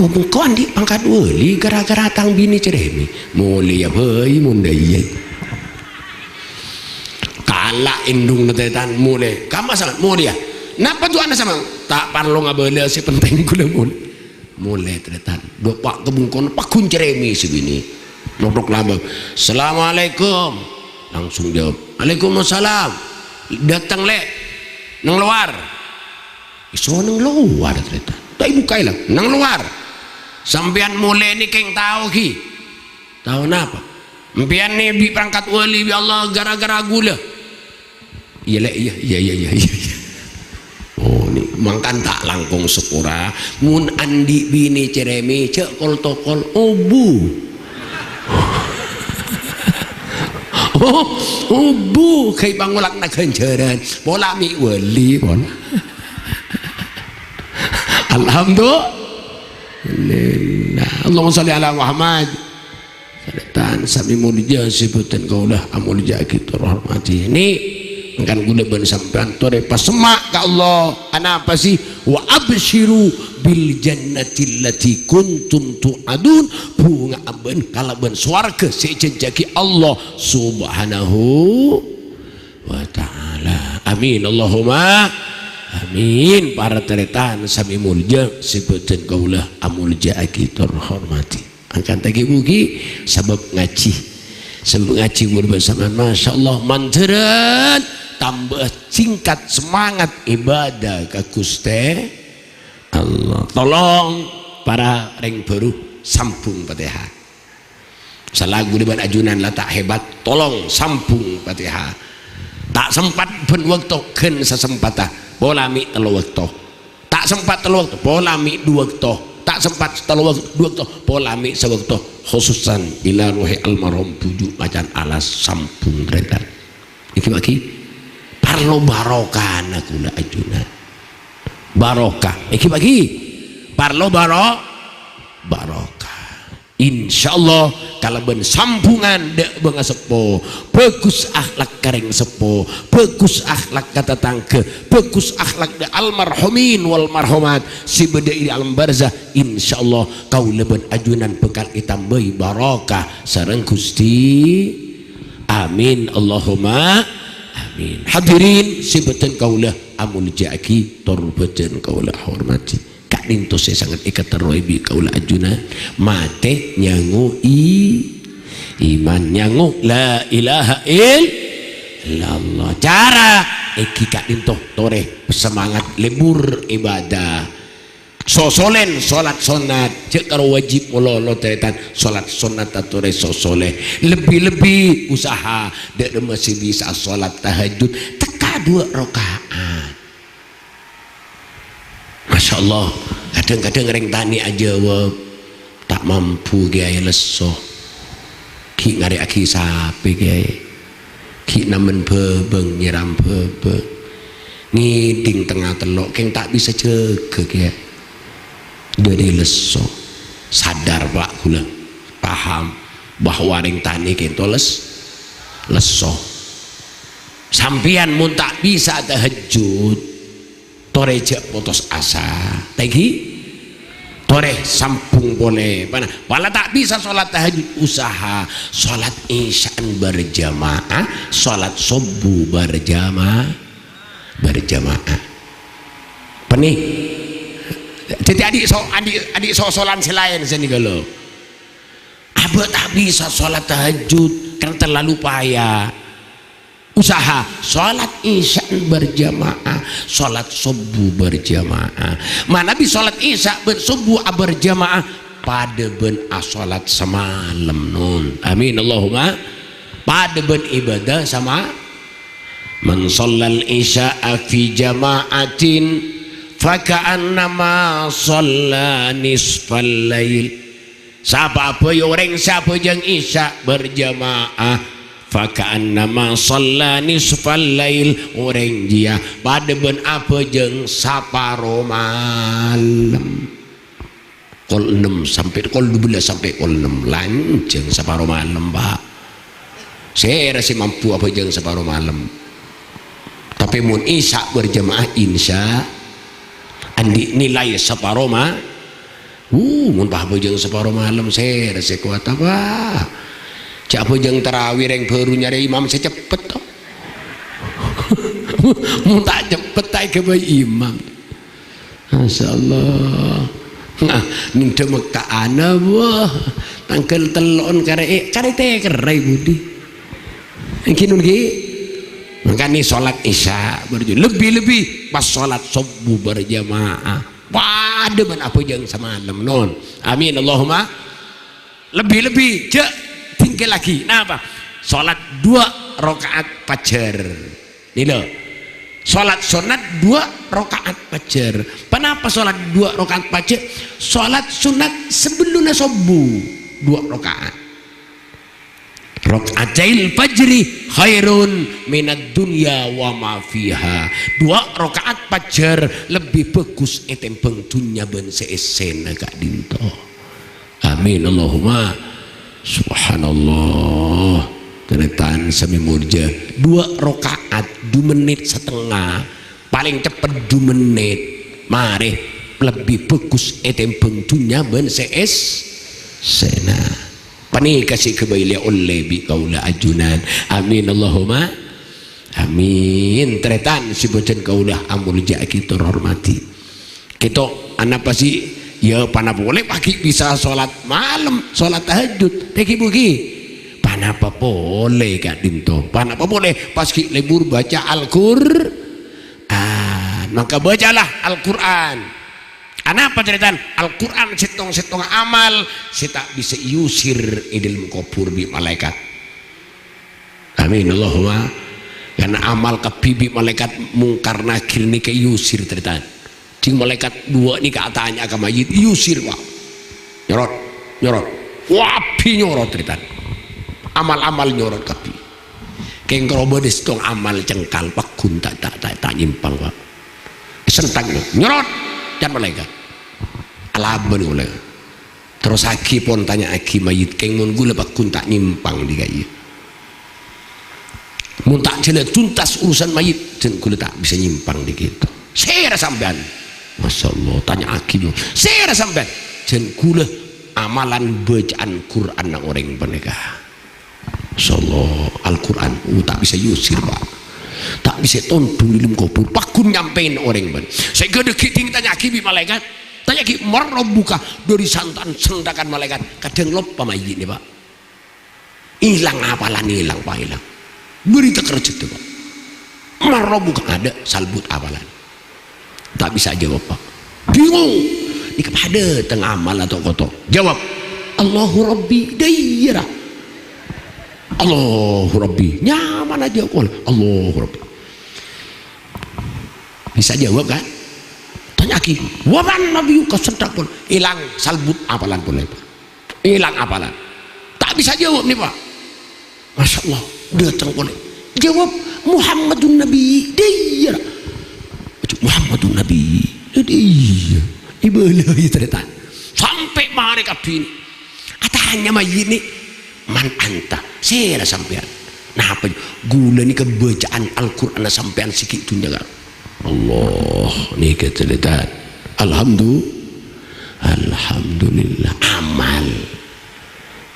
Oh, engko' andi' pangkat wali gara-gara tang binè cerèmè. Molè ya, bhâi, mon dâ' iyâ. Kala' endungnga tarètan, molè. Kamma, Saman? Molè, ya. Napa du'ana, Saman? Ta' parlo ngabâlâ, sè penting ghulâ molè. Molè, tarètan. Dâpa' ka bengkona, pagghun cerèmè sè binè. Nodhok lambâ'. "Assalamualaikum." Langsung jawab, "Waalaikumsalam." "Dâteng, Lè'." "Neng lowar." "Èso neng lowar, tarètan." "Ta' èbukkaè, la." "Neng lowar." "Sampèyan molè nè kèng tao, ghi." "Tao napa?" "Empèyan nè èbherri' pangkat wali bi' Allah gara-gara ghulâ." "Iyâ, Lè', iyâ, iyâ, iyâ, iyâ, iyâ, iyâ." Oh, nè, mangkana ta' langkong sokora. Mon andi' binè cerèmè, jhâ' kol-tokol, obu. Oh, obu, ghâi pangola'na ghânjhârân. Pola mè' wali, pola. Alhamdulillah. Allahumma shalli ala Muhammad. Tarètan sami molja sè bhâdhân kaulâ amolja'aghi tor hormadhi. Nè, mangkana kaulâ bân sampèyan torè pasemma' ka Allah. Anapa sè? "Wa absyiru bil jannati allati kuntum tu'adun." Bhunga'a bân kalabân sowarghâ sè èjhânjhiyaghi Allah Subhanahu wa Ta'ala. Amin. Allahumma amin. Para tarètan sami molja sè bhâdhân kaulâ amolja'aghi tor hormadhi. Angkantaghi mugi sabâb ngajhi. Sabâb ngajhi ghulâ bân sampèyan, masyaallah, mandhârân tambâ singkat semangat ibadah ka Ghustè Allah. Tolong para rèng bhâru sambung Fatihah. Sala ghulâ bân ajunan la ta' hebat, tolong sambung Fatihah. Ta' sempat bân bâkto, ghân sasempadhâ. Pola mè' tello bâkto. Ta' sempat tello bâkto, pola mè' du bâkto. Ta' sempat tello bâk-, du bâkto, pola mè' sabâkto. Khususan ila ruhi almarhum Bhuju' Macan Alas sambung tarètan. Ènggi bâgi parlo barokana ghulâ ajunan. Barokah. Ènggi bâgi parlo baro-, barokah. Insyaallah, kalabân sambungan dâ' bângaseppo, bhâghus akhlak ka rèng seppo, bhâghus akhlak ka tatangghâ, bhâghus akhlak dâ' almarhumin wal marhumat sè bâdâ è alam barzah, insyaallah kaulâ bân ajunan bhâkal ètambâi barokah sareng Ghustè. Amin, Allahumma amin. Hadirin sè bhâdhân kaulâ amolja'aghi, tor bhâdhân kaulâ hormadhi. Ka'dinto sè sanget èkaterrowè bi' kaulâ ajunan, matè nyango'i iman, nyango' la ilaha illallah. Cara ènggi ka'dinto, torè semangat lèbur ibadah. Sosolen solat sonnat, jhâ' karo wajib malolo, tarètan. Solat sonnat tatorè sosolè. Lebbi-lebbi usaha dâ' remma sè bisa solat tahajjud, tekka duwâ' raka'at. Masya Allah, kadhâng-kadhâng rèng tanè ajâwâb, "Ta' mampu, Kèyaè, lesso." Ghi' ngarè'aghi sapè, Kèyaè? Ghi' namen bhâbâng, nyèram bhâbâng. Ngèdhing tengnga tello', kèng ta' bisa jâgâ, Kèyaè. Dhâri lesso. Sadar, Pa', ghulâ. Paham bahwa rèng tanè kènto les-, lesso. Sampèyan mon ta' bisa tahajjud, torè jhâ' potos asa. Tèngghi? Torè sambung polè. Pana-, pala ta' bisa solat tahajjud, usaha solat isya'an berjamaah, solat subuh berjamaah, berjamaah. Pènè? Dhâddhi andi' so-, andi', andi' sosolan sè laèn sè nèka lho. Abâ' ta' bisa solat tahajjud, karena terlalu paya. Usaha solat isya'an berjamaah, solat subuh berjamaah. Manabi solat isya' bân subuh aberjamaah, padâ bân asolat samalem, non. Amin, Allahumma. Padâ bân ibadah sama-, "Man shallal isya'a fi jama'atin, faka'annama shalla nisfal lail." Sapa abhâjâng orèng sè abhâjâng isya' berjamaah, faka'annama shalla nisfal lail, orèng jiyâ padâ bân abhâjâng saparo malem. Kol ennem sampè', kol dubellâs sampè' kol ennem, lanjhâng saparo malem, Pa'. Sèra sè mampu abhâjâng saparo malem. Tapè mon isya' berjamaah, insya andi' nilai saparo ma-, uh, mon pas abhâjâng saparo malem, sèra sè kowat, Pa'. Jhâ' abhâjâng tarawih rèng bhâru nyarè imam sè ceppet, to. Mon ta' ceppet, ta' èghâbây imam. Masya Allah. Nah, nèng Mekka'an, wah, tangghâl tello'an karè, eh, karè tèkèrra è budi. Èngghi, non, ghi? Mangkana solat isya' berjamaah. Lebbi-lebbi pas solat subuh berjamaah. Padâ bân abhâjâng samalem, non. Amin, Allahumma. Lebbi-lebbi, jhâ' tinggal lagi. Napa? Solat duwâ' raka'at fajr. Nèka. Solat sonnat duwâ' raka'at fajr. Ponapa solat duwâ' raka'at fajr? Solat sonnat sabellunna subuh, duwâ' raka'at. "Raka'atail fajri khairun minad dunya wa ma fiha." Duwâ' raka'at fajr lebbi bhâghus ètèmbhâng dhunnya bân sè èssèna ka'dinto. Amin, Allahumma. Subhanallah. Tarètan sami molja. Duwâ' raka'at, du mennit satengnga. Palèng ceppet du mennit. Marè, lebbi bhâghus ètèmbhâng dhunnya bân sè èssèna. Panèka sè èghâbây lè-ollè bi' kaulâ ajunan. Amin, Allahumma. Amin. Tarètan sè bhâdhân kaulâ amolja'aghi tor hormadhi. Kèto, anapa sih? Ya, ponapa polè pas ghi' bisa solat malem, solat tahajud. Tèngghi, Bu, ghi. Ponapa polè ka'dinto? Ponapa polè pas ghi' lebur baca Al-Qur'an? Maka bacalah Al-Qur'an. Anapa tarètan? Al-Qur'an sèttong-sèttongnga amal sè ta' bisa èusir è dâlem kobhur bi' malaèkat. Amin, Allahumma. Karna amal kabbhi bi' malaèkat Mungkar Nakir nèka èusir, tarètan. Ding malaèkat duwâ' nèka atanya'a ka mayyit, èusir, Pa'. Nyorot, nyorot. Kabbhi nyorot, tarètan. Amal-amal nyorot kabbhi. Kèng karo bâdâ sèttong amal cengkal, pagghun ta', ta', ta', ta' nyèmpang, Pa'. Èsentang, nyorot, can malaèkat. Alabân malaèkat. Terrossaghi pon tanya'aghi mayyit, "Kèng mon ghulâ pagghun ta' nyèmpang dhi ka'iyâ? Mon ta' jhâlân tuntas urusan mayyit, jhân ghulâ ta' bisa nyèmpang dhi kèto." "Sèra sampèyan?" "Masya Allah, tanya'aghi, nyo." "Sèra sampèyan?" "Jhân ghulâ amalan bâca'an Qur'anna orèng panèka." Masya Allah, Al-Qur'an, oh, ta' bisa èusir, Pa'. Ta' bisa ètondhung è dâlem kobhur, pagghun nyampèna orèng bân. Sèngghâ dhâggi' ding tanya'aghi bi' malaèkat. Tanya'aghi, "Man rabbuka?" Dhâri santan-santakan malaèkat. Kadhâng loppa mayyitna, Pa'. Èlang apalan, èlang, Pa', èlang. Bâri' tèkèr jhâddhâ, Pa'. "Man rabbuka?" Adâ' salbut apalan. Ta' bisa ajâwâb, Pa'. Bingung. Nèka padâ teng amal atau koto. Jawab, "Allahu Rabbi." Dâ' iyâ, ra. "Allahu Rabbi." Nyaman ajâwâb polè, "Allahu Rabbi." Bisa jawab, kan? Tanya'aghi, "Wa man nabiyyuka?" Sènthak polè. Èlang salbut apalan polè. Èlang apalan. Ta' bisa jawab nèka, Pak. Masya Allah, dâteng polè. Jawab, "Muhammadun Nabi." Dâ' iyâ, ra. Muhammadun Nabi. Dâ' iyâ. Èbâlâi tarètan. Sampè' marè kabbhi nè. Atanya mayyit nè, "Man anta?" Sèra sampèyan? Napa? Ghulâ nèka bâcaan Al-Qur'anna sampèyan sè ghi' dhunnya, Kak. Allah, nèka tarètan. Alhamdu-, Alhamdulillah. Amal.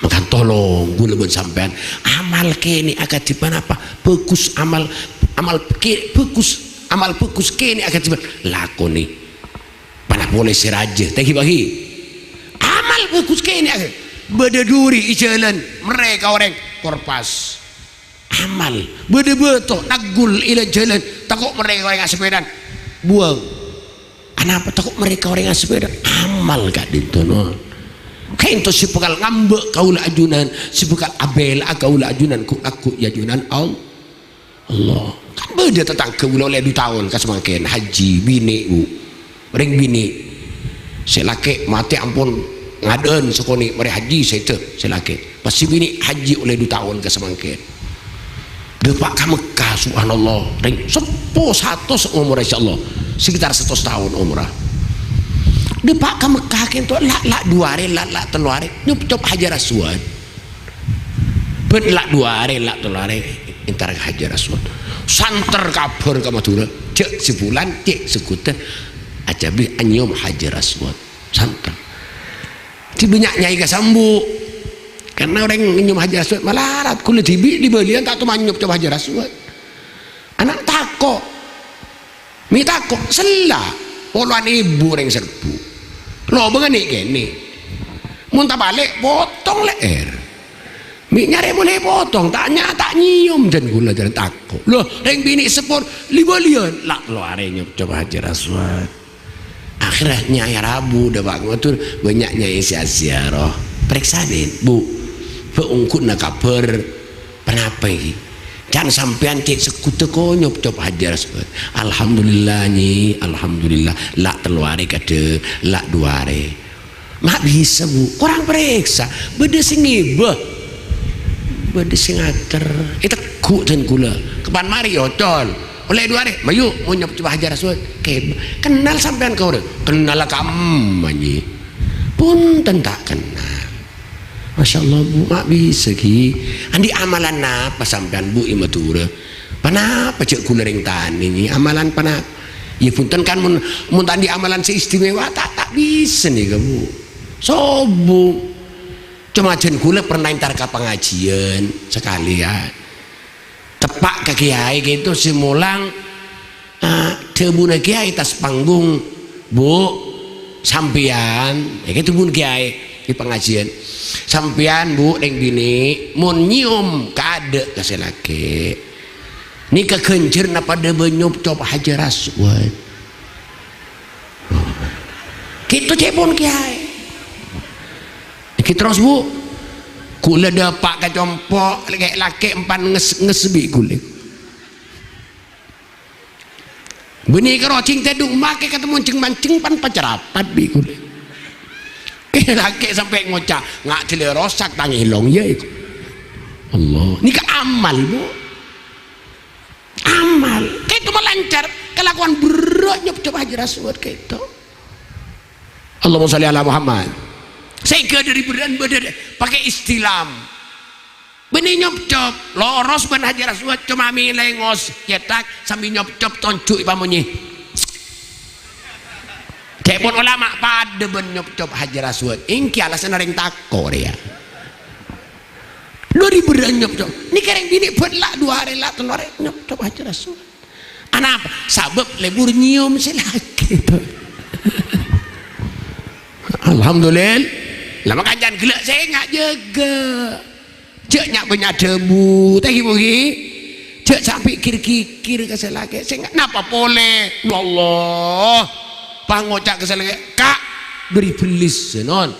Mangkana tolong ghulâ bân sampèyan, amal kènè' akadhi ponapa? Bhâghus amal, amal kè-, bhâghus, amal bhâghus kènè' akadhi pon-, lakonè. Ponapa polè sè rajâ, tèngghi bâghi. Amal bhâghus kènè' akadhi. Bâdâ duri è jhâlân, mèrè ka orèng, korpas. Amal. Bâdâ bâto, naggul è jhâlân, tako' mèrè ka orèng asepèdaan. Buwâng. Anapa tako' mèrè ka orèng asepèda? Amal ka'dinto, no. Ka'dinto sè bhâkal ngambâ' kaulâ ajunan, sè bhâkal abhilâ'â kaulâ ajunan, ghu'-lagghu' è ajunan Al-, Allah. Kan bâdâ tatangghâ kaulâ ollè du taon ka samangkèn, haji, binè', Bu. Rèng binè'. Sè lakè' matè ampon ngadâ'ân sakonè' marè haji sèdhâ, sè lakè'. Pas sè binè' haji ollè du taon ka samangkèn. Dâpa' ka Mekkah, subhanallah. Rèng seppo satos omorra, insyaallah. Sekitar satos taon omorra. Dâpa' ka Mekkah ka'dinto la', la' du arè, la', la' tello arè. Nyop-cop Hajar Aswad. Bân la' du arè, la' tello arè. Entar ka Hajar Aswad. Santer kabhâr ka Madhurâ. Jhâ' sè bulân, cè' sè ghutè. Ajâbhi anyom Hajar Aswad. Santer. Dhi bânnya' nyai kasambu'. Karna orèng nyom Hajar Aswad malarat. Kaulâ dhibi' dhi bâliyân ta' toman nyop-cop Hajar Aswad. Ana' tako'. Mè' tako', sella. Polowan èbu orèng serbu. Lobângnga nè'-kènè'. Mon tapalè', potong lè'èr. Mè' nyarè molè potong, ta' nya-, ta' nyèyom dân kaulâ jhâ' tako'. Lho, rèng binè' seppon, li-bâliyân. La' tello arè nyop-cop Hajar Aswad. Akhèrra nyai rabu dâpa' ka Madhurâ, bânnya' nyai sè aziarah. Parèksanè, Bu. Bâ' ongghuna kabhâr. Ponapa ènggi? Can sampèyan cè' sè ghutè ko nyop-cop Hajar Aswad. Alhamdulillah, Nyi. Alhamdulillah. La' tello arè kadhâng, la' du arè. Ma' bisa, Bu. Korang parèksa. Bâdâ sè ngibâ. Bâdâ sè ngater. Ètegghu' dân kaulâ. Kapan marè, èocol. Ollè du arè, mayu, mon nyop-cop Hajar Aswad. Kèbâ. Kennal sampèyan ka orèng? Kennal kamma, Nyi. Bhunten, ta' kennal. Masya Allah, Bu, ma' bisa, ghi. Andi' amalan napa sampèyan, Bu, è Madhurâ? Ponapa jhâ' kaulâ rèng tanè, Nyi? Amalan ponapa? Iyâ, bhunten, kan, mon, mon ta' andi' amalan sè istimewa, ta', ta' bisa, nèka, Bu. Sombong. Coma dân kaulâ pernah entar ka pangajiân sakalèyan. Teppa' ka kèyaè kèto sè molang, ah, dhâbuna kèyaè attas panggung, "Bu, sampèyan," è, kèto dhâbuna kèyaè è pangajiân, "Sampèyan, Bu, rèng binè', mon nyèyom kaadâ' ka sè lakè', nèka ghânjhârânna padâ bân nyop-cop Hajar Aswad." Kèto cè'èpon kèyaè. Ènggi terros, Bu. Kaulâ dâpa' ka compo', lakè'-lakè' empan nges-, nges bi' kaulâ. Bânnè karo jhâng tèdung makè katemmo jhâng-manjhâng pan pacarapat bi' kaulâ. Lakè' sampè' ngoca', "Nga' jhâlâ rosak tang èlong, yâ, èko." Allah. Nèka amal, Bu. Amal. Kèto malancar. Kalakowan berrâ' nyop-cop Hajar Aswad kèto. Allahumma shalli ala Muhammad. Sèngghâ dâri berrâ'ân bâdâ dâ-, pakè istilam. Bânnè nyop-cop. Loros bân Hajar Aswad coma mèlè ngos cètak sambi nyop-cop tonjhu' èpamonyè. Ca'èpon ulama padâ bân nyop-cop Hajar Aswad. Ènggi alasanna rèng tako' rèya. Dâri berrâ'ân nyop-cop. Nèka rèng binè' bân la' du arè, la' tello arè nyop-cop Hajar Aswad. Anapa? Sabâb lebur nyèyom sè lakè'. Alhamdulillah. Lah, makancana ghellâ' sènga' jâgâ. Jhâ' nya-, bânnya' dhâbu, tèngghi, Bu, ghi. Jhâ' sampè' gir-gigir ka sè lakè'. Sènga' napa polè? Ya Allah. Pas ngoca' ka sè lakè', "Ka', Bâri' bellis, non.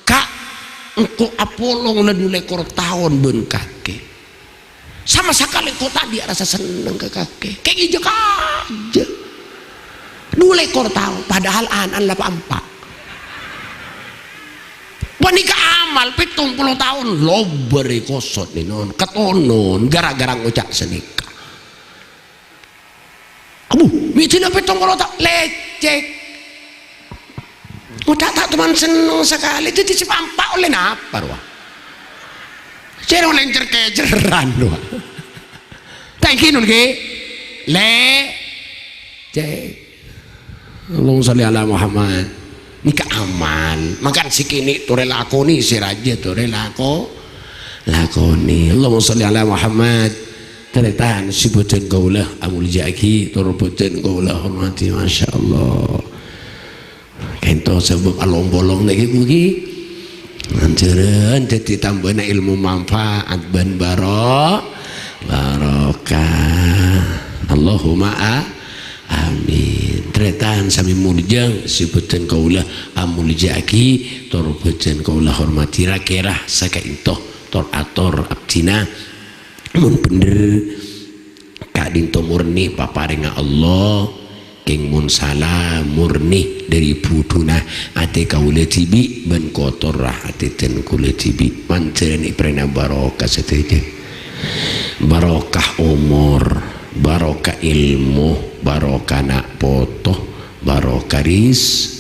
"Ka', engko' apolong la du lèkor taon bân kakè. Sama sakalè engko' tadâ' rasa senneng ka kakè. Kèng ijâ kajâ. Du lèkor taon, padahal ana'na la pa'-empa'." Panèka amal pèttong polo taon, lobâr èkosot, non. Katonon, gara-gara ngoca' sanèka. Abu, mèjana pèttong polo ta-, lècèk. Ngoca' ta' toman senneng sakalè, dhâddhi sè pa'-empa' ollè napa, rowa? Cè' rowa lèncèr-kèncèran, rowa. Ta' ènggi, non, ghi? Lècèk. Allahumma sholli ala Muhammad. Nèka amal. Mangkana sè kènè' torè lakonè, sè rajâ torè lako-, lakonè. Allahumma sholli ala Muhammad. Tarètan sè bhâdhân kaulâ amoljâ'aghi, tor bhâdhân kaulâ hormadhi, masyaallah. Ka'ènto sabâb along-bolong nèka, Bu, ghi. Lanjhârân dhâddhi tambâna èlmo manfaat bân baro-, barokah. Allahumma a-, amin. Tarètan samè moljâ, sè bhâdhân kaulâ amoljâ'aghi, tor bhâdhân kaulâ hormadhi, ra-kèra saka'ènto, tor-ator abdhina. Mon bhendher, ka'dinto morni paparèngnga Allah, kèng mon sala morni dhâri budhuna atè kaulâ dhibi' bân kotorra atè dhân kaulâ dhibi'. Mandhârân èparèngana barokah sadhâjâ. Barokah omor, barokah èlmo, barokah na' poto, barokah ris-,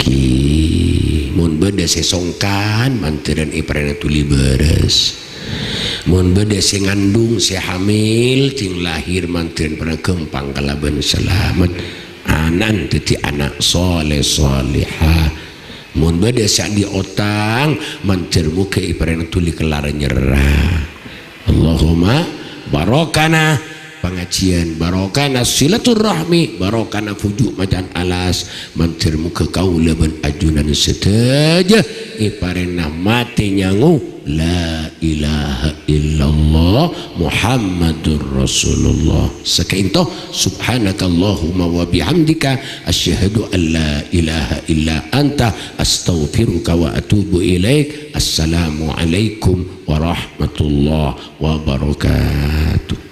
Ghi, mon bâdâ sè songkan, mandhârân èparèngana dhuli bârâs. Mon bâdâ sè ngandung, sè hamil, dhing lahir, mandhârân èparèngana ghâmpang kalabân salamet. Ana'na dhâddhi ana' sholeh sholehah. Mon bâdâ sè andi' otang, mandhâr moghâ èparèngana dhuli kellar nyerra. Allahumma barokana pangajiyân, barokana silaturrahmi, barokana bhuju' macan alas, mandhâr moghâ kaulâ bân ajunan sadhâjâ èparèngana matè nyango la ilaha illallah Muhammadur Rasulullah. Saka'ènto, subhanakallahumma wa bihamdika, asyhadu an la ilaha illa anta, astaghfiruka wa atubu ilaik. Assalamualaikum warahmatullahi wabarakatuh.